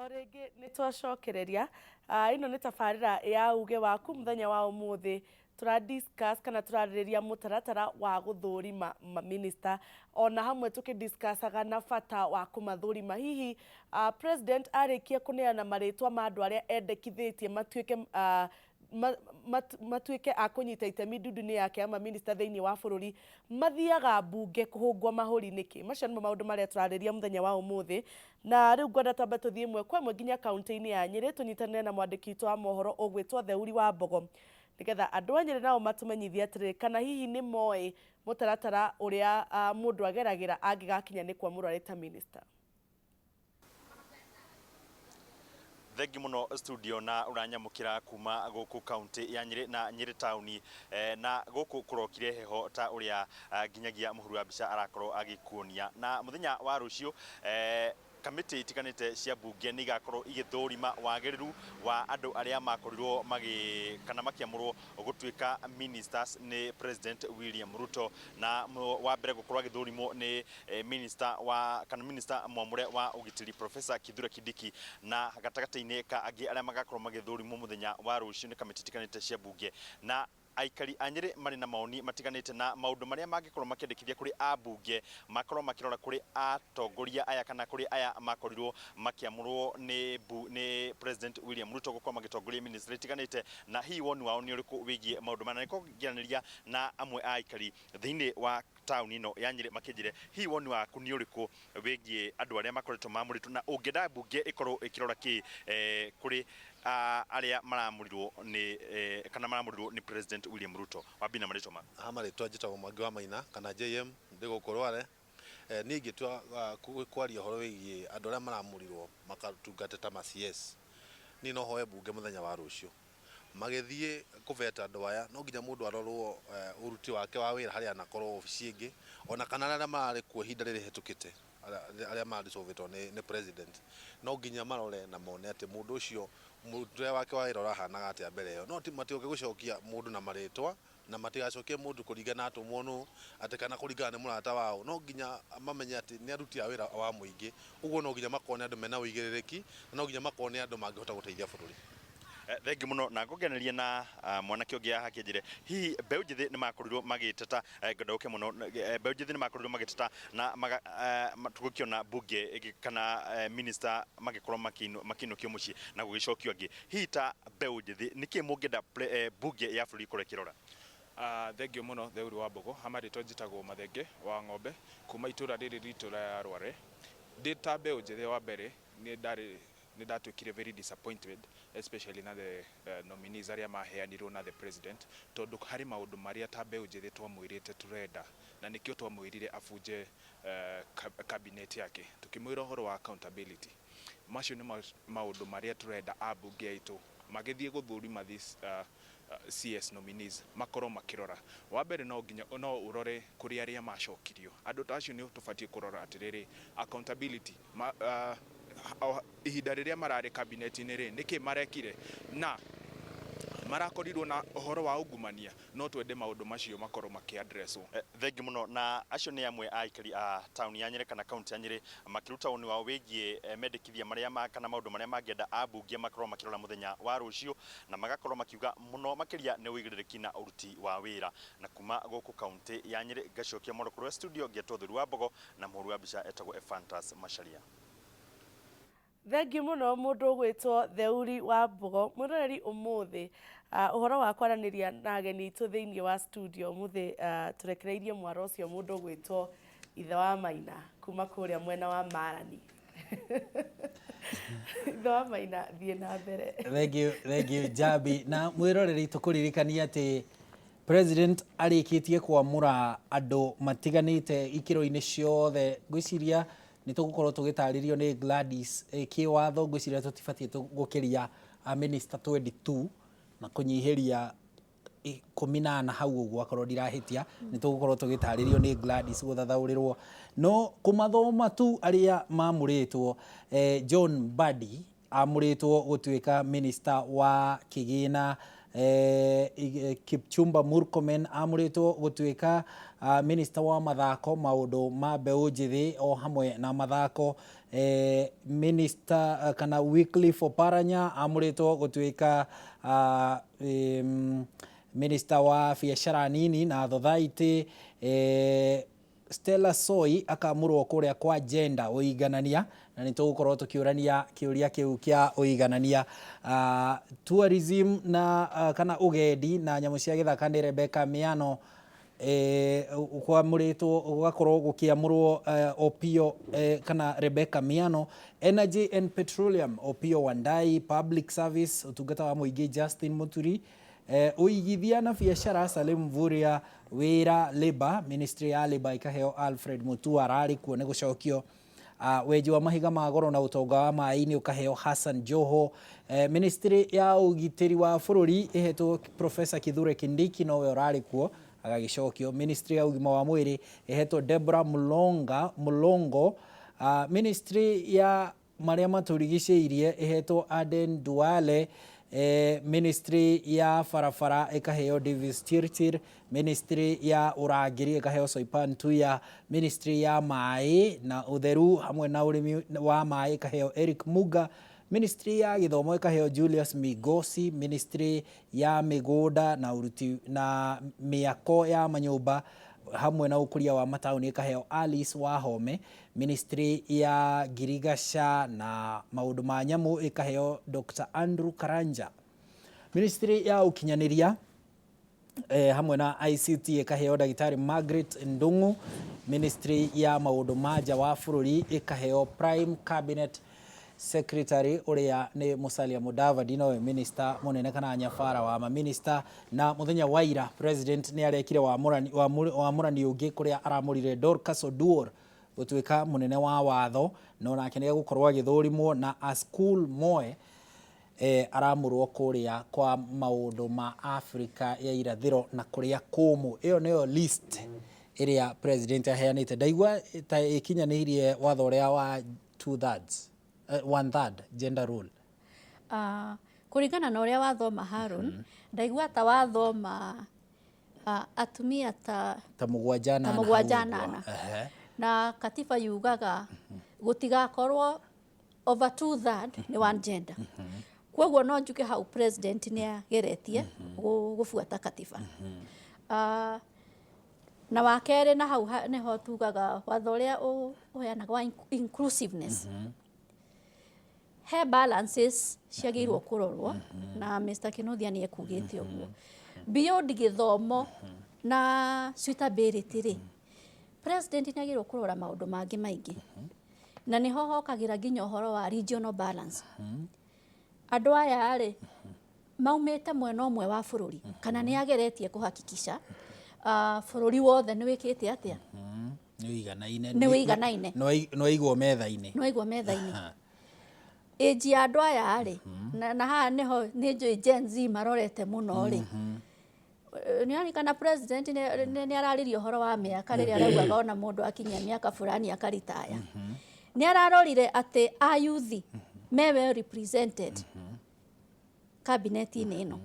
O rĩngĩ nĩ twacokereria. Ĩno nĩ tabarĩra ya uge waku mũthenya wa ũmũthĩ. Tũra discuss kana tũrarĩrĩria mũtaratara wa gũthũrima mamĩnĩsta ona hamwe tũkĩ discussaga na bata wa kũmathũrima. Hihi president arĩkia kũneana marĩtwa ma andũ arĩa endekithĩtie matuĩke matuĩke a kũnyita itemi ndundu-inĩ yake ya mamĩnĩsta thĩinĩ wa bũrũri, mathiaga mbunge kũhũngwo mahũri nĩkĩ? Macio nĩmo maũndũ marĩa tũrarĩrĩria mũthenya wa ũmũthĩ. Na rĩu ngwenda twambe tũthiĩ ĩmwe kwa ĩmwe nginya kaũntĩ-inĩ ya Nyĩrĩ tũnyitanĩre na mwandĩki witũ wa mohoro ũgwĩtwo Theuri wa Mbogo nĩgetha andũ a Nyĩrĩ nao matũmenyithie atĩrĩrĩ kana hihi nĩ moĩ mũtaratara ũrĩa mũndũ ageragĩra angĩgakinya nĩ kwamũrwo arĩ ta minister. Thengi mũno studio na ũranyamũkĩra kuma gũkũ kaunti ya Nyĩrĩ na Nyĩrĩ taũni eh, na gũkũ kũrokire heho ta ũrĩa ah, nginyagia mũhuri wa mbica arakorwo agĩkuonia na mũthenya wa rũciũ eh, Kamĩtĩ itiganĩte cia mbunge nĩ igakorwo igĩthũrima wagĩrĩru wa andũ arĩa makorirwo magĩ kana makĩamũrwo gũtuĩka ministers nĩ President William Ruto. Na wa mbere gũkorwo agĩthũrimwo nĩ minister wa kana minister mwamũre wa ũgitĩri Professor Kithure Kindiki, na gatagatĩ-inĩ ka angĩ arĩa magakorwo magĩthũrimwo mũthenya wa rũciũ nĩ kamĩtĩ itiganĩte cia mbunge. Na Aikari a Nyĩrĩ marĩ na mawoni matiganĩte na maũndũ marĩa mangĩkorwo makĩendekithia kũrĩ ambunge makorwo makĩrora kũrĩ atongoria aya kana kũrĩ aya makorirwo makĩamũrwo nĩ nĩ President William Ruto gũkorwo magĩtongoria ministry itiganĩte na hihi woni wao nĩ ũrĩkũ wĩgiĩ maũndũ maya na nĩkĩo ngĩaranĩria na amwe a aikari thĩinĩ wa taũni ĩno ya Nyĩrĩ makĩnjĩre hihi woni waku nĩ ũrĩkũ wĩgiĩ andũ arĩa makoretwo mamũrĩtwo na ũngĩenda mbunge ĩkorwo ĩkĩrora kĩ eh, kũrĩ ah, arĩa maramũrirwo nĩ eh, kana maramũrirwo nĩ President William Ruto. Wambie na marĩtwa maku. Ha marĩtwa njĩtagwo Mwangi wa Maina kana JM ndĩ gũkũ Rware. Eh, niĩ ingĩtua ah, kwaria ũhoro wĩgiĩ andũ arĩa maramũrirwo makatungate ta ma CS, niĩ no hoe mbunge mũthenya wa rũciũ Magĩthiĩ kũbeta andũ aya, no nginya mũndũ arorwo ũruti wake wa wĩra harĩa anakorwo obici ĩngĩ, ona kana arĩa mararĩ kuo ihinda rĩrĩ rĩhĩtũkĩte, arĩa mara dissolve-ĩtwo nĩ president, no nginya marore na mone atĩ mũndũ ũcio mũrutĩre wake wa wĩra ũrahanaga atĩa mbere ĩyo. No matigoke gũcokia mũndũ na marĩtwa na matigacokie mũndũ kũringana atũmwo nũ, atĩ kana kũringana nĩ mũrata wao. No nginya mamenye atĩ nĩ aruti a wĩra wa mũingĩ, ũguo no nginya makorwo nĩ andũ mena ũigĩrĩrĩki, na no nginya makorwo nĩ andũ mangĩhota gũteithia bũrũri. Thengiũ mũno na ngũgeneria na mwanake ũngĩ haha akĩnjĩre hihi mbeũ njĩthĩ nĩ makorirwo magĩteta ngwenda ũke mũno mbeũ njĩthĩ nĩ makorirwo magĩteta na tũgũkĩona mbunge kana minister magĩkorwo makĩinũkio mũciĩ na gũgĩcokio angĩ. Hihi ta mbeũ njĩthĩ nĩkĩ mũngĩenda mbunge ya bũrũri ĩkorwo ĩkĩrora? Thengiũ mũno Theuri wa Mbũgũ, ha marĩtwa njĩtagwo Mathenge wa Ng'ombe kuma itũra rĩrĩ ritũ rĩa Rware. Ndĩ ta mbeũ njĩthĩ wa mbere nĩ ndarĩ nĩ ndatuĩkire very disappointed especially na the nominees arĩa maheanirwo na the president tondũ harĩ maũndũ marĩa ta mbeũ njĩthĩ twamwĩrĩte tũrenda na nĩkĩo twamwĩrire abunje cabinet yake tũkĩmwĩra ũhoro wa accountability. Macio nĩmo maũndũ marĩa tũrenda ambunge aitũ magĩthiĩ gũthũrima this CS nominees makorwo makĩrora. Wa mbere no nginya no ũrore kũrĩ arĩa macokirio. Andũ ta acio nĩ tũbatiĩ kũrora atĩrĩrĩ, accountability, ihinda rĩrĩa mararĩ cabinet-inĩ rĩ, nĩkĩ marekire na marakorirwo na ũhoro wa ungumania. No twende maũndũ macio makorwo makĩ address wo. Thengiũ mũno. Na acio nĩ amwe a aikari a taũni ya Nyĩrĩ kana kaũntĩ ya Nyĩrĩ makĩruta woni wao wĩgiĩ mendekithia marĩa ma kana maũndũ marĩa mangĩenda ambunge makorwo makĩrora mũthenya wa rũciũ, na magakorwo makiuga mũno makĩria nĩ ũigĩrĩrĩki na ũruti wa wĩra. Na kuma gũkũ kaũntĩ ya Nyĩrĩ ngacokia mwaro kũrĩ we studio ngetwo Thuri wa Mbogo na mũhũri wa mbica etagwo Ephantus Macharia. Thengiũ mũno mũndũ ũgwĩtwo Theuri wa Mbogo. Mwĩroreri ũmũthĩ ũhoro wa kwaranĩria na ageni aitũ thĩinĩ wa studio ũmũthĩ tũrekereirie mwaro ũcio mũndũ ũgwĩtwo ithe wa Maina kuma kũrĩa mwena wa Marani. Ithe wa Maina thiĩ na mbere. Thengiũ, thengiũ Njambi. Na mwĩroreri tũkũririkanie atĩ President arĩkĩtie kwamũra andũ matiganĩte ikĩro-inĩ ciothe. Ngwĩciria nĩ tũgũkorwo tũgĩtarĩrio nĩ Gladys kĩwatho ngwĩciria tũtibatiĩ gũkĩria a minister 22 na kũnyihĩria 14 hau ũguo akorwo ndirahĩtia. Nĩ tũgũkorwo tũgĩtarĩrio nĩ Gladys gũthathaũrĩrwo. No kũmathoma tu arĩa mamũrĩtwo, John Mbadi amũrĩtwo gũtuĩka minister wa kĩgĩna Kipchumba Murkomen amũrĩtwo gũtuĩka minister wa mathako, maũndũ ma mbeũ njĩthĩ o hamwe na mathako. Minister kana Wycliffe Oparanya amũrĩtwo gũtuĩka minister wa biacara nini na thothaitĩ. Stella Soi akamũrwo kũrĩa kwa gender, ũiganania, na nĩ tũgũkorwo tũkĩũrania kĩũria kĩu kĩa ũiganania. Tourism na kana ũgendi na nyamũ cia gĩthaka nĩ Rebecca Miano. Kwamũrĩtwo gũgakorwo gũkĩamũrwo Opio kana Rebecca Miano. Energy and Petroleum, Opio Wandai. Public Service, ũtungata wa mũingĩ, Justin Muturi. Ũigithia na biacara, Salim Mvurya. Wĩra, Labour, Ministry ya Labour ĩkaheo Alfred Mutua, ararĩ kuo nĩ gũcokio. Wenji wa mahiga ma goro na ũtonga wa maĩ-inĩ ũkaheo Hassan Joho. Ministry ya ũgitĩri wa bũrũri ĩhetwo Professor Kithure Kindiki, nowe ũrarĩ kuo agagĩcokio. Ministry ya ũgima wa mwĩrĩ ĩhetwo Deborah Mulonga Mulongo. Ministry ya marĩa matũrigicĩirie ĩhetwo Aden Duale. Ministry ya barabara ĩkaheo Davis Chirchir. Ministry ya ũrangĩri ĩkaheo Soipan Tuya. Ministry ya maĩ na ũtheru hamwe na ũrĩmi wa maĩ ĩkaheo Eric Muga. Ministry ya gĩthomo ĩkaheo Julius Migosi. Ministry ya mĩgũnda na ũruti na mĩako ya manyũmba hamwe na ũkũria wa mataũni ĩkaheo Alice Wahome. Ministry ya ngirigaca na maũndũ ma nyamũ ĩkaheo Dr. Andrew Karanja. Ministry ya ũkinyanĩria hamwe na ICT ĩkaheo ndagĩtarĩ Margaret Ndung'u. Ministry ya maũndũ ma nja wa bũrũri ĩkaheo Prime Cabinet Secretary ũrĩa nĩ Musalia Mudavadi, nowe minister mũnene kana nyabara wa maminista. Na mũthenya wa ira president nĩ arekire wamũrani ũngĩ kũrĩa aramũrire Dorcas Oduor gũtuĩka mũnene wa watho, no nake nĩ egũkorwo agĩthũrimwo. Na Askul Moe aramũrwo kũrĩa kwa maũndũ ma Afrika ya irathĩro na kũrĩa kũmũ. Ĩyo nĩyo list ĩrĩa president aheanĩte. Ndaigua ta ĩkinyanĩirie watho ũrĩa wa two thirds, one third gender rule. Kũringana na ũrĩa wathoma, Haron, ndaigua ta wathoma atumia ta ta mũgwanja ta nana hau mũgwanja ũguo. Nana. Na katiba yugaga gũtigakorwo over two third nĩ one gender. Koguo no njuge hau president nĩ ageretie gũbuata katiba. Na wa kerĩ, na hau nĩho tugaga watho ũrĩa ũheanaga wa inclusiveness, he balances ciagĩrĩirwo kũrorwo, na Mr. Kinuthia nĩ ekugĩte ũguo. Beyond gĩthomo na suitability rĩ, president nĩ agĩrĩirwo kũrora maũndũ mangĩ maingĩ, na nĩho hokagĩra nginya ũhoro wa regional balance. Andũ aya rĩ, maumĩte mwena ũmwe wa bũrũri, kana nĩ ageretie kũhakikisha bũrũri wothe nĩ wĩkĩte atĩa? Nĩ ũiganaine. Nĩ ũiganaine. Nĩ waigwo metha-inĩ. Nĩ waigwo metha-inĩ. Age ya andũ aya rĩ, na haha nĩho nĩ njũĩ Gen Z marorete mũno rĩ. Nĩ aririkana president nĩ araririe ũhoro wa mĩaka rĩrĩa araugaga ona mũndũ akinyia mĩaka fulani akaritaya. Nĩ ararorire atĩ a youth me well represented cabinet-inĩ ĩno.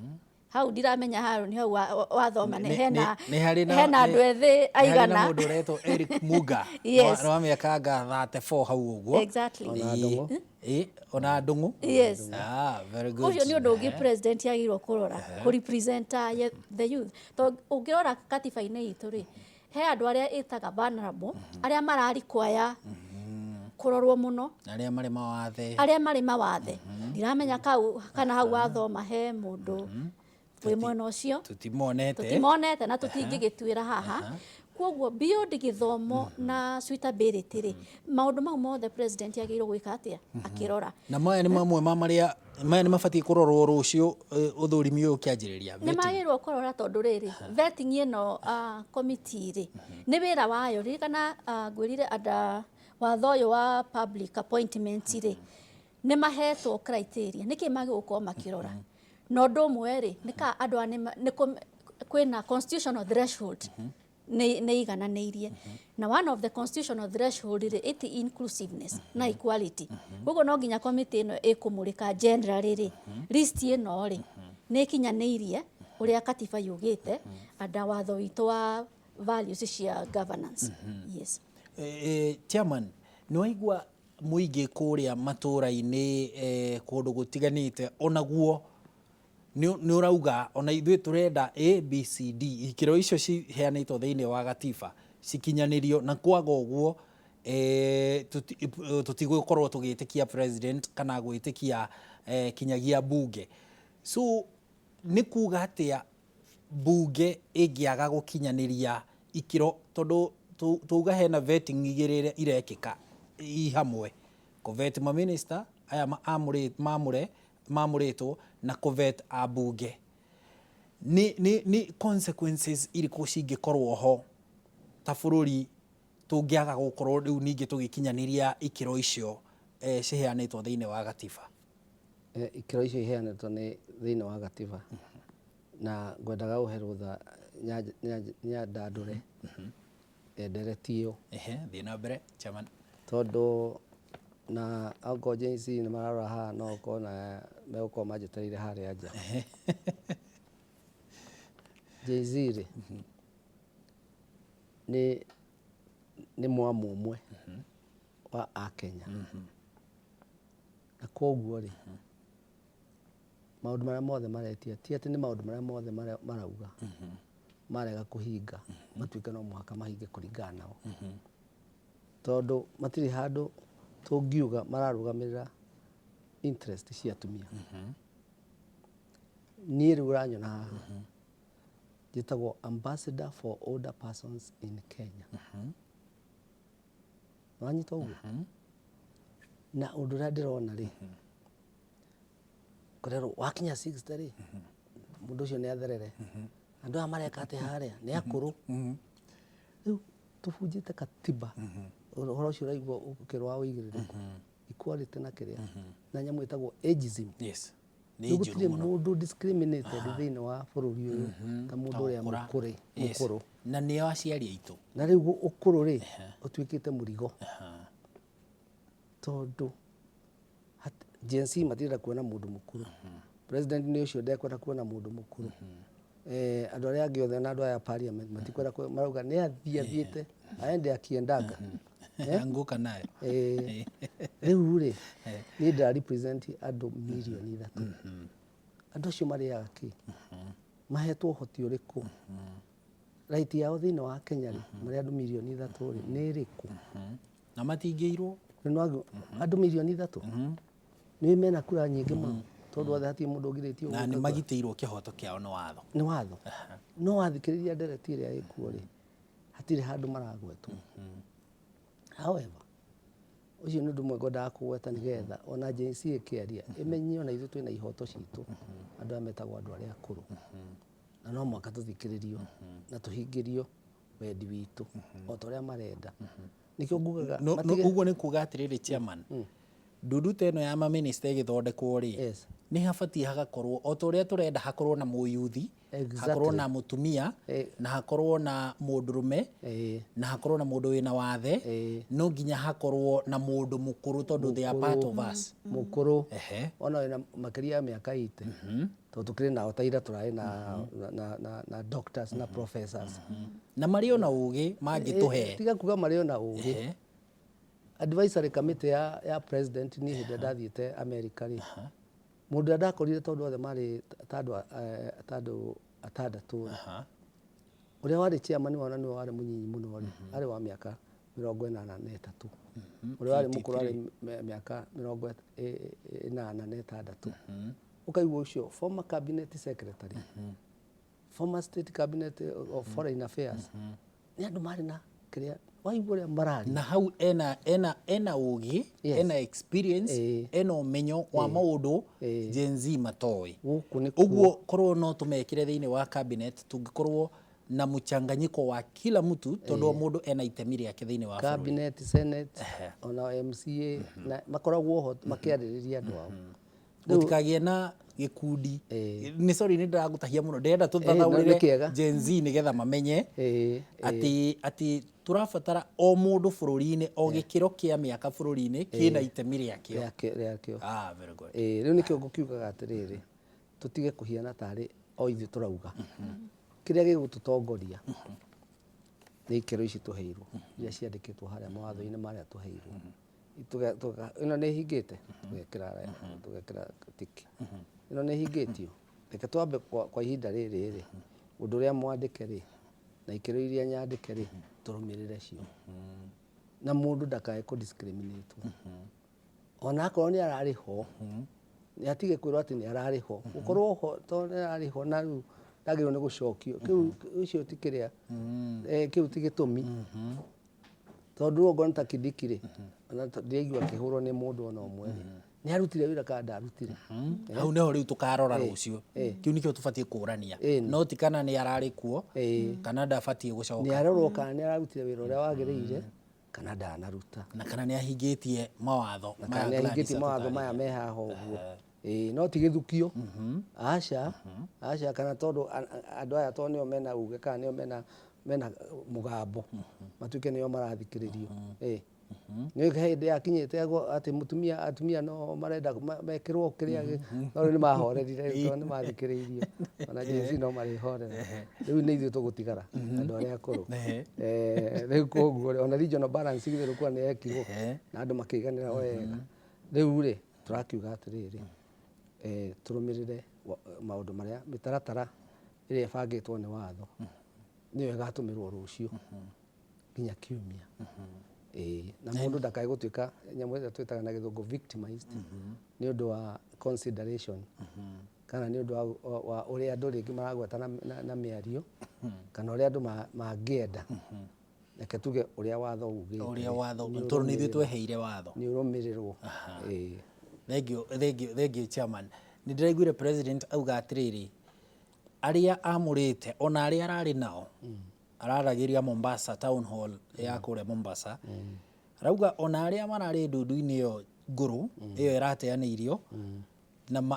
Hau ndiramenya, Harũni, hau wathoma nĩ hena nĩ harĩ na hena andũ ethĩ nĩ harĩ na aigana? Mũndũ ũretwo Eric Muga. Nĩ wa mĩaka anga 34 hau ũguo. Exactly. Ona Ndung'u. Ĩ, ona Ndung'u. Yes. Ah, very good. Ũcio nĩ ũndũ ũngĩ president agĩrĩirwo kũrora, kũ-represent the youth, tondũ ũngĩrora katiba-inĩ itũ rĩ, he andũ arĩa ĩtaga vulnerable, arĩa mararikwaya kũrorwo mũno. Arĩa marĩ mawathe. Arĩa marĩ mawathe. Ndiramenya kau kana hau wathoma he mũndũ wĩ mwena ũcio. Tũtimonete. Tũtimonete na tũtingĩgĩtuĩra haha. Koguo beyond gĩthomo na suitability rĩ, maũndũ mau mothe president agĩrĩirwo gwĩka atĩa akĩrora. Na maya nĩ mamwe ma marĩa maya nĩ mabatiĩ kũrorwo rũciũ, ũthũrimi ũyũ ũkĩanjĩrĩria. Nĩ Vetting. Magĩrĩirwo kũrora, tondũ rĩrĩ, vetting ĩno committee rĩ, nĩ wĩra wayo. Ririkana ngwĩrire anda watho ũyũ wa public appointment rĩ, nĩ mahetwo criteria nĩkĩ magĩrĩirwo gũkorwo makĩrora. Na ũndũ ũmwe rĩ, nĩ ka andũ aya nĩ kwĩna constitutional threshold nĩ igananĩirie, na one of the constitutional threshold rĩ, ĩti inclusiveness na equality. Koguo no nginya committee ĩno ĩkũmũrĩka generally rĩ, list ĩno rĩ. Nĩ ĩkinyanĩirie ũrĩa katiba yugĩte anda watho witũ wa values cia governance. Yes. Chairman, nĩ waigua mũingĩ kũrĩa matũra-inĩ, kũndũ gũtiganĩte, onaguo nĩ ũrauga ona ithuĩ tũrenda A, B, C, D, ikĩro icio ciheanĩtwo thĩinĩ wa gatiba cikinyanĩrio, na kwaga ũguo tũtigũkorwo tũgĩtĩkia president kana gwĩtĩkia kinyagia bunge. So nĩ kuga atĩa bunge ĩngĩaga gũkinyanĩria ikĩro, tondũ tuga hena vetting igĩrĩ irekĩka i hamwe, kũvet maminista aya mamũre mamũrĩtwo na kũvet ambunge, nĩ consequences irĩkũ cingĩkorwo ho ta bũrũri tũngĩaga gũkorwo rĩu ningĩ tũgĩkinyanĩria ikĩro icio ciheanĩtwo thĩinĩ wa gatiba? Ikĩro icio iheanĩtwo nĩ thĩinĩ wa gatiba, na ngwendaga ũhe rũtha nyandandũre ndereti ĩyo. Ehe, thiĩ na mbere, chairman. Tondũ na okorwo Gen Z nĩ mararora haha, no ũkorwo na megũkorwo manjetereire harĩa nja. Gen Z rĩ, nĩ mwamu ũmwe wa Akenya, na koguo rĩ, maũndũ marĩa mothe maretia ti atĩ nĩ maũndũ marĩa mothe marauga marega kũhinga matuĩke no mũhaka mahinge kũringana nao, tondũ matirĩ handũ tũngiuga mararũgamĩrĩra interest cia atumia. Niĩ rĩu ũranyona haha njĩtagwo ambassador for older persons in Kenya. Wanyita ũguo? Na ũndũ ũrĩa ndĩrona rĩ, kũrerwo wakinya 60 rĩ, mũndũ ũcio nĩ atherere. Andũ aya mareka atĩ harĩa nĩ akũrũ. Rĩu tũbunjĩte katiba. Ũhoro ũcio ũraigua ũkĩrwo wa ũigĩrĩrĩku, equality na kĩrĩa na nyamũ ĩtagwo ageism. Nĩ Rĩu njũru gũtirĩ mũno. Mũndũ discriminated thĩinĩ wa bũrũri ũyũ ta mũndũ ũrĩa Gũkũra. mũkũrĩ mũkũrũ. Na nĩo aciari aitũ. Na rĩu ũkũrũ rĩ, ũtuĩkĩte mũrigo, tondũ Gen Z matirenda kuona mũndũ mũkũrũ. President nĩ ũcio ndekwenda kuona mũndũ mũkũrũ. Andũ arĩa angĩ othe na andũ aya parliament matikwenda marauga nĩ athiĩ athiĩte aende akiendaga. Anguka nayo. Rĩu rĩ, niĩ ndĩra represent andũ mirioni 3. Andũ acio marĩaga kĩ? Mahetwo ũhoti ũrĩkũ? Right yao thĩinĩ wa Kenya rĩ, marĩ andũ mirioni 3 rĩ, nĩ ĩrĩkũ? Na matingĩirwo. Nĩ andũ mirioni 3 nĩ mena kura nyingĩ mũno, tondũ othe hatirĩ mũndũ ũngirĩtio Na nĩ gwĩka kura. Magitĩirwo kĩhoto kĩao nĩ watho. Nĩ watho. No wathikĩrĩria ndereti ĩrĩa ĩkuo rĩ, hatirĩ handũ maragwetwo. However, ũcio nĩ ũndũ ũmwe ngwendaga kũgweta nĩgetha ona Gen Z ĩkĩaria ĩmenye ona ithuĩ twĩna ihoto citũ, andũ aya metagwo andũ arĩa akũrũ, na no mũhaka tũthikĩrĩrio na tũhingĩrio wendi witũ o ta ũrĩa marenda. Nĩkĩo ngugaga No, no, ũguo nĩ kuga atĩrĩrĩ, chairman, ndundu ta ĩno ya maminista ĩgĩthondekwo rĩ, nĩ habatiĩ hagakorwo o ta ũrĩa tũrenda hakorwo na mũyuthi, hakorwo na mũtumia, na hakorwo na mũndũrũme, na hakorwo na mũndũ wĩna wathe, no nginya hakorwo na mũndũ mũkũrũ, tondũ they are part of us. Mũkũrũ ona wĩna makĩria ya mĩaka 80, tondũ tũkĩrĩ nao ta ira tũrarĩ na doctors na professors. Na marĩ ona ũgĩ mangĩtũhe. Tiga kuga marĩ ona ũgĩ. Advisory committee ya president, niĩ hĩndĩ ĩrĩa ndathiĩte America rĩ, mũndũ ũrĩa ndakorire, tondũ othe marĩ ta andũ atandatũ rĩ, ũrĩa warĩ chairman wao na nĩwe warĩ mũnyinyi mũno rĩ, arĩ wa mĩaka 83. Ũrĩa warĩ mũkũrũ arĩ mĩaka 86. Ũkaigua ũcio former cabinet secretary, former state cabinet of foreign affairs, nĩ andũ marĩ na kĩrĩa waigua ũrĩa mararia. Na hau ena ũgĩ, ena experience, ena ũmenyo wa maũndũ Gen Z matoĩ. Gũkũ nĩ ũguo korwo no tũmekĩre thĩinĩ wa cabinet, tũngĩkorwo na mchanganyiko wa kila mtu, tondũ o mũndũ ena itemi rĩake thĩinĩ wa bũrũri. Cabinet, senate, ona MCA na makoragwo ho makĩarĩrĩria andũ ao. Gũtikagĩe na gĩkundi. Nĩ sorry, nĩ ndĩragũtahia mũno, ndĩrenda No, nĩ tũthathaũrĩre kĩega. Gen Z nĩgetha mamenye atĩ tũrabatara o mũndũ bũrũri-inĩ, o gĩkĩro kĩa mĩaka bũrũri-inĩ kĩna itemi rĩakĩo. Rĩakĩo. Ah, very good. Rĩu nĩkĩo ngũkiugaga atĩrĩrĩ, Tũtige kũhiana tarĩ o ithuĩ tũrauga. Kĩrĩa gĩgũtũtongoria nĩ ikĩro ici tũheirwo, iria ciandĩkĩtwo harĩa mawatho-inĩ marĩa tũheirwo. Ĩno nĩ ĩhingĩte, tũgekĩra tiki. Ĩno nĩ ĩhingĩtio, reke twambe kwa ihinda rĩrĩ rĩ, ũndũ ũrĩa mwandĩke rĩ, na ikĩro iria nyandĩke rĩ, tũrũmĩrĩre cio. Na mũndũ ndakae kũ discriminate wo. Ona akorwo nĩ ararĩ ho, nĩ atige kwĩrwo atĩ nĩ ararĩ ho. Gũkorwo ho tondũ nĩ ararĩ ho na rĩu ndagĩrĩirwo nĩ gũcokio, kĩu ũcio ti kĩrĩa, kĩu ti gĩtũmi. Tondũ rĩu okorwo nĩ ta Kindiki rĩ, ona ndiraigua akĩhũrwo nĩ mũndũ ona ũmwe rĩ, nĩ arutire wĩra kana ndarutire? Hau nĩho rĩu tũkarora rũciũ. Kĩu nĩkĩo tũbatiĩ kũrania. No ti kana nĩ ararĩ kuo, kana ndabatiĩ gũcoka. Nĩ arorwo kana nĩ ararutire wĩra ũrĩa wagĩrĩire, kana ndanaruta. Na kana nĩ ahingĩtie mawatho Na kana nĩ ahingĩtie mawatho maya me haha ũguo. Ĩĩ, no ti gĩthukio. Aca, aca, kana tondũ andũ aya tondũ nĩo mena uge kana nĩo mena mũgambo, matuĩke nĩo marathikĩrĩrio. Ĩĩ. Nĩ hĩndĩ yakinyĩte atĩ mũtumia, atumia no marenda mekĩrwo kĩrĩa, no rĩu nĩ mahorerire tondũ nĩ mathikĩrĩirio. Ona Gen Z no marĩhorera. Rĩu nĩ ithuĩ tũgũtigara, andũ arĩa akũrũ. Rĩu koguo rĩ, ona regional balance githĩ ndũkuona nĩ yekirwo, na andũ makĩiganĩra wega. Rĩu rĩ, tũrakiuga atĩrĩrĩ, tũrũmĩrĩre maũndũ marĩa, mĩtaratara ĩrĩa ĩbangĩtwo nĩ watho, nĩyo ĩgatũmĩrwo rũciũ nginya kiumia. Ĩĩ, na mũndũ ndakae gũtuĩka nyamũ ĩrĩa twĩtaga na gĩthũngũ victimized nĩ ũndũ wa consideration, kana nĩ ũndũ wa ũrĩa andũ rĩngĩ maragweta na mĩario, kana ũrĩa andũ mangĩenda. Reke tuge ũrĩa watho ugĩte. Ũrĩa watho, tondũ nĩ ithuĩ tweheire watho. Nĩ ũrũmĩrĩrwo. Ĩĩ. Thank you, thank you, thank you chairman. Nĩ ndĩraiguire president auga atĩrĩrĩ, arĩa amũrĩte ona arĩa ararĩ nao, araragĩria Mombasa town hall ya kũrĩa Mombasa, arauga ona arĩa mararĩ ndundu-inĩ ĩyo ngũrũ, ĩyo ĩrateanĩirio,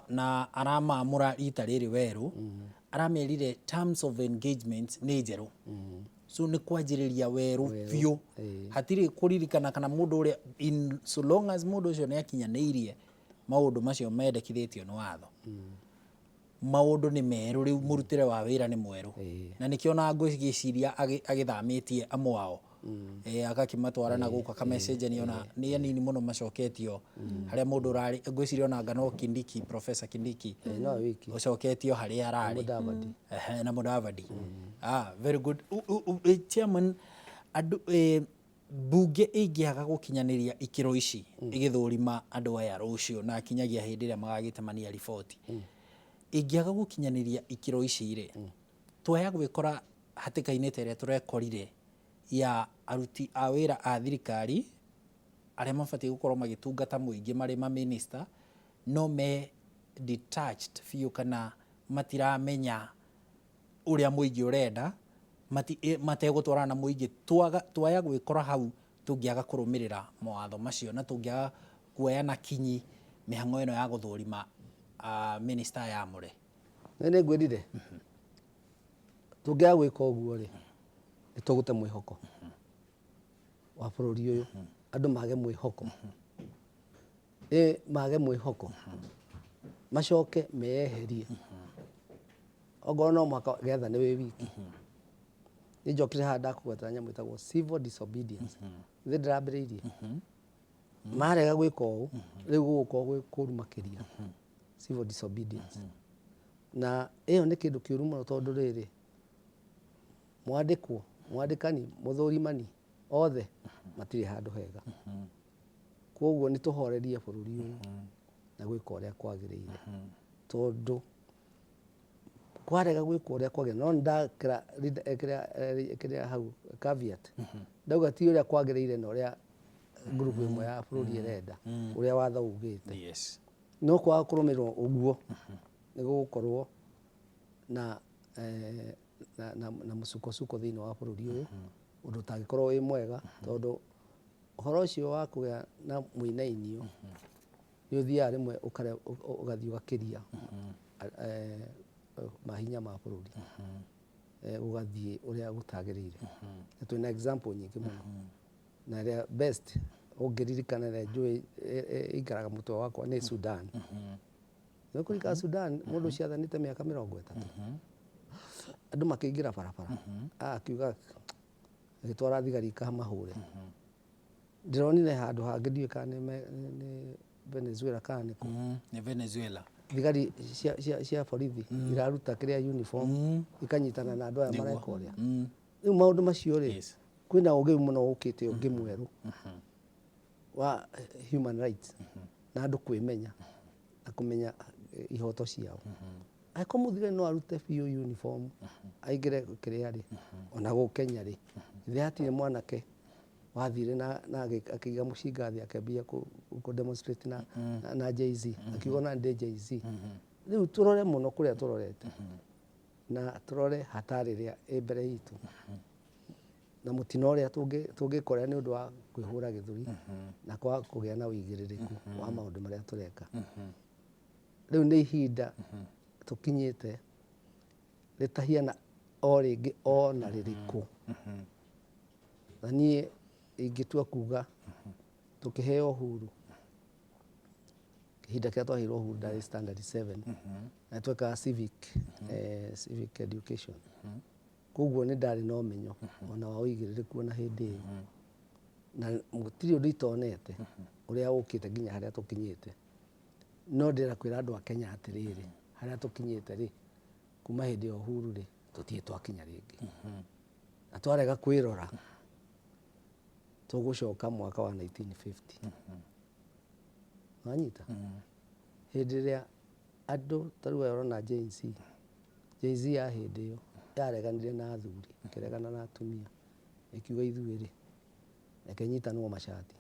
na aramamũra rita rĩrĩ werũ, aramerire terms of engagement nĩ njerũ. So nĩ kwanjĩrĩria werũ biũ. Hatirĩ kũririkana kana mũndũ ũrĩa, in so long as mũndũ ũcio nĩ akinyanĩirie maũndũ macio mendekithĩtio nĩ watho. Maũndũ nĩ merũ rĩu, mũrutĩre wa wĩra nĩ mwerũ. Na nĩkĩo ona ngwĩciria agĩthamĩtie amwe ao. Agakĩmatwara na gũkũ akamecenjania, ona nĩ anini mũno macoketio harĩa mũndũ ũrarĩ, ngwĩciria ona anga no Kindiki, Professor Kindiki No wiki. ũcoketio harĩa ararĩ. Mudavadi. Ehe, na Mudavadi. Very good. Chairman, andũ, mbunge ĩngĩaga gũkinyanĩria ikĩro ici ĩgĩthũrima andũ aya rũciũ na kinyagia hĩndĩ ĩrĩa magagĩtemania riboti, ĩngĩaga gũkinyanĩria ikĩro ici rĩ, twaya gwĩkora hatĩka-inĩ ta ĩrĩa tũrekorire ya aruti a wĩra a thirikari arĩa mabatiĩ gũkorwo magĩtungata mũingĩ marĩ mamĩnĩsta, no me detached biũ kana matiramenya ũrĩa mũingĩ ũrenda, mategũtwarana na mũingĩ. Twaya gwĩkora hau tũngĩaga kũrũmĩrĩra mawatho macio na tũngĩaga kuoya na kinyi mĩhang'o ĩno ya gũthũrima minister aya amũre. Nĩ ngwĩrire, tũngĩaga gwĩka ũguo rĩ, nĩ tũgũte mwĩhoko wa bũrũri ũyũ. Andũ mage mwĩhoko. Mage mwĩhoko. Macoke meyeherie. Ongorwo no mũhaka gethane wĩ wiki. Nĩ njokire haha ndakũgwetera nyamũ ĩtagwo civil disobedience. Nĩ ndĩrambĩrĩirie. Marega gwĩka ũũ, rĩu gũgũkorwo gwĩ kũru makĩria. Civil disobedience. Na ĩyo nĩ kĩndũ kĩũru mũno tondũ rĩrĩ, mwandĩkwo, mwandĩkani, mũthũrimani, othe matirĩ handũ hega. Koguo nĩ tũhorerie bũrũri ũyũ na gwĩka ũrĩa kwagĩrĩire. Tondũ kwarega gwĩka ũrĩa kwagĩrĩire, no nĩndakĩra kĩrĩa hau caveat. Ndauga ti ũrĩa kwagĩrĩire na ũrĩa group ĩmwe ya bũrũri ĩrenda, ũrĩa watho ugĩte. No kwaga kũrũmĩrĩrwo ũguo, nĩ gũgũkorwo na mũsukosuko thĩinĩ wa bũrũri ũyũ, ũndũ ũtangĩkorwo wĩ mwega, tondũ ũhoro ũcio wa kũgĩa na mũinainio nĩ ũthiaga rĩmwe ũgathiĩ ũgakĩria mahinya ma bũrũri, ũgathiĩ ũrĩa gũtagĩrĩire. Na twĩna example nyingĩ mũno. Na ĩrĩa best ũngĩririkana ĩrĩa njũĩ ĩikaraga mũtwe wakwa nĩ Sudan. Nĩ kũrika Sudan mũndũ ũcio athanĩte mĩaka 30, andũ makĩingĩra barabara. Ah, akiuga agĩtwara thigari ikamahũre. Ndĩronire handũ hangĩ, ndiũĩ kana nĩ Venezuela kana nĩ kũ. Nĩ Venezuela. Thigari cia borithi iraruta kĩrĩa uniform, ikanyitana na andũ aya mareka ũrĩa. Rĩu maũndũ macio rĩ, kwĩna ũgĩ mũno ũkĩte ũngĩ mwerũ wa human rights na andũ kwĩmenya na kũmenya ihoto ciao. Angĩkorwo mũthigari no arute biũ uniform aingĩre kĩrĩa rĩ, ona gũkũ Kenya rĩ, ithe hatirĩ mwanake wathire na akĩiga mũcinga thĩ akĩambia kũ demonstrate na Jay-Z, akiuga ona ndĩ Jay-Z. Rĩu tũrore mũno kũrĩa tũrorete na tũrore hatari ĩrĩa ĩ mbere itũ na mũtino ũrĩa tũngĩkora nĩ ũndũ wa kwĩhũra gĩthũri na kwaga kũgĩa na ũigĩrĩrĩku wa maũndũ marĩa tũreka. Rĩu nĩ ihinda tũkinyĩte rĩtahiana o rĩngĩ ona rĩrĩkũ. Na niĩ ingĩtua kuga tũkĩheo uhuru, ihinda kĩrĩa twaheirwo uhuru ndarĩ standard 7 na twekaga civic education, koguo nĩ ndarĩ na ũmenyo ona wa ũigĩrĩrĩku ona hĩndĩ ĩyo, na gũtirĩ ũndũ itonete ũrĩa ũkĩte nginya harĩa tũkinyĩte. No ndĩrenda kwĩra andũ a Kenya atĩrĩrĩ, harĩa tũkinyĩte rĩ, kuma hĩndĩ ya uhuru rĩ, tũtirĩ twakinya rĩngĩ, na twarega kwĩrora tũgũcoka mwaka wa 1950. Wanyita hĩndĩ ĩrĩa andũ ta rĩu aya ũrona Gen Z, Gen Z ya hĩndĩ ĩyo yareganire na athuri, ĩkĩregana na atumia, ĩkiuga ithuĩ rĩ, reke nyitanwo macati,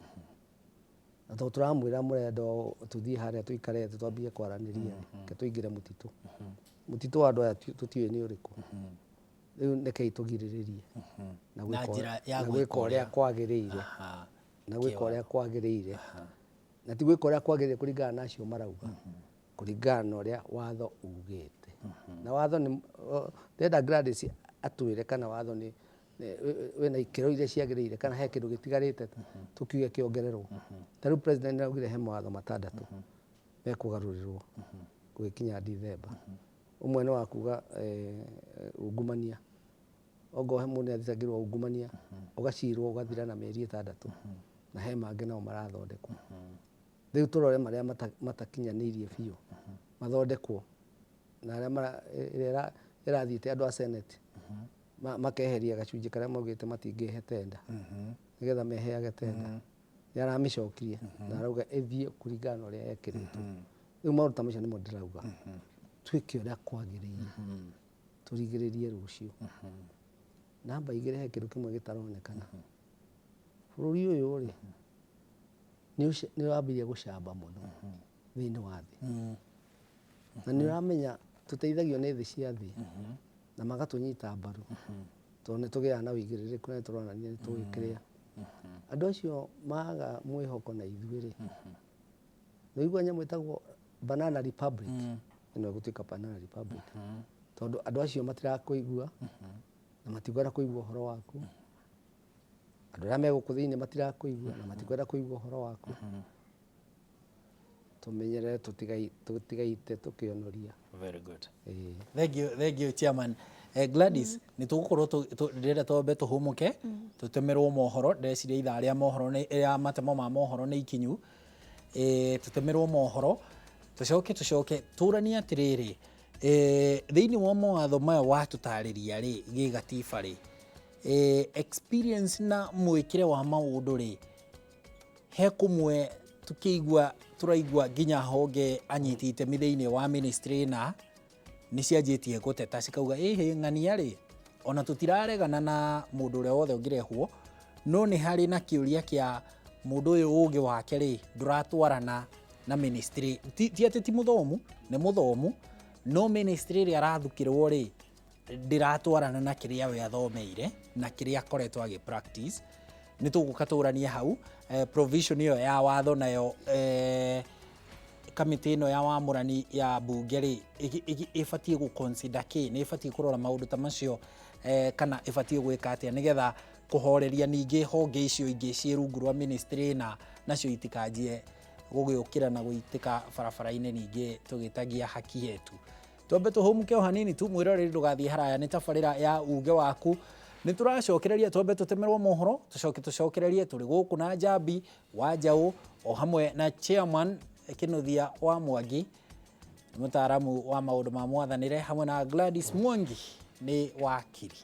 na tondũ tũramwĩra mũrenda o tũthiĩ harĩa tũikare thĩ twambie kwaranĩria rĩ, reke tũingĩre mũtitũ. Mũtitũ wa andũ aya tũtiũĩ nĩ ũrĩkũ. Rĩu rekei tũgirĩrĩrie na Na gwĩka njĩra ya na gwĩka gwĩka ũrĩa ũrĩa. kwagĩrĩire, na gwĩka ũrĩa kwagĩrĩire, na ti gwĩka ũrĩa kwagĩrĩire kũringana na acio marauga, kũringana na ũrĩa watho ugĩte. Na watho nĩ ndĩrenda Gladys atwĩre kana watho nĩ wĩna ikĩro iria ciagĩrĩire kana he kĩndũ gĩtigarĩte tũkiuge kĩongererwo. Ta rĩu president nĩ augire he mawatho 6 mekũgarũrĩrwo gũgĩkinya Dithemba. Ũmwe nĩ wa kuga ungumania, ongorwo he mũndũ nĩ athitangĩirwo ungumania, ũgacirwo ũgathira na mĩeri 6, na he mangĩ nao marathondekwo. Rĩu tũrore marĩa matakinyanĩirie biũ mathondekwo, na arĩa ĩrĩa ĩrathiĩte andũ a Senate makeheria gacunjĩ karĩa maugĩte matingĩhe tenda, nĩgetha meheage tenda. Nĩ aramĩcokirie na arauga ĩthiĩ kũringana na ũrĩa yekĩrĩtwo. Rĩu maũndũ ta macio nĩmo ndĩrauga twĩke ũrĩa kwagĩrĩire, tũrigĩrĩrie rũciũ. Namba 2, he kĩndũ kĩmwe gĩtaronekana. Bũrũri ũyũ rĩ, nĩ wambĩrĩria gũcamba mũno thĩinĩ wa thĩ, na nĩ ũramenya tũteithagio nĩ thĩ cia thĩ na magatũnyita mbaru tondũ nĩ tũgĩaga na ũigĩrĩrĩku na nĩ tũronania nĩ tũĩ kĩrĩa andũ acio maga mwĩhoko na ithuĩ rĩ. Nĩ ũigua nyamũ ĩtagwo Banana Republic, ĩno ĩgũtuĩka Banana Republic tondũ andũ acio matirakũigua na matikwenda kũigua ũhoro waku. Andũ arĩa me gũkũ thĩinĩ matirakũigua na matikwenda kũigua ũhoro waku. Tũmenyerere tũtigaite tũkĩonoria. Very good. Ĩĩ. Thank you, thank you, chairman. Gladys, nĩ tũgũkorwo ndĩrenda twambe tũhũmũke, tũtũmĩrwo mohoro. Ndĩreciria ithaa rĩa mohoro nĩ rĩa matemo ma mohoro nĩ ikinyu. Tũtũmĩrwo mohoro, tũcoke tũranie atĩrĩrĩ, thĩinĩ wa mawatho maya watũtarĩria rĩ, gĩgatiba rĩ, experience na mwĩkĩre wa maũndũ rĩ, he kũmwe tukĩigua tũraigua nginya honge anyiti itemi thĩinĩ wa ministry na nĩ cianjĩtie gũteta cikauga ĩhĩ ng'ania rĩ, ona tũtiraregana na mũndũ ũrĩa wothe ũngĩrehwo, no nĩ harĩ na kĩũria kĩa mũndũ ũyũ, ũgĩ wake rĩ ndũratwarana na ministry. Ti atĩ ti mũthomu, nĩ mũthomu, no ministry ĩrĩa arathukĩrwo rĩ ndĩratwarana na kĩrĩa we athomeire na kĩrĩa akoretwo agĩ practice. Nĩ tũgũka tũranie hau provision ĩyo ya watho nayo, kamĩtĩ ĩno ya wamũrani ya mbunge rĩ, ĩbatiĩ gũ consider kĩ, nĩ ĩbatiĩ kũrora maũndũ ta macio, kana ĩbatiĩ gwĩka atĩa nĩgetha kũhoreria ningĩ honge icio ingĩ ciĩ rungu rwa ministry na nacio itikanjie Gũgĩũkĩra na gũitĩka barabara-inĩ ningĩ tũgĩtagia haki yetu. Twambe tũhũmũke o hanini tu, mwĩroreri ndũgathiĩ haraya, nĩ tabarĩra ya uge waku. Nĩ tũracokereria, twambe tũtemerwo mohoro, tũcoke tũcokererie. Tũrĩ gũkũ na Njambi wa Njaũ o hamwe na chairman Kĩnuthia wa Mwangi, nĩ mũtaaramu wa maũndũ ma mwathanĩre, hamwe na Gladys Mwangi nĩ wakiri.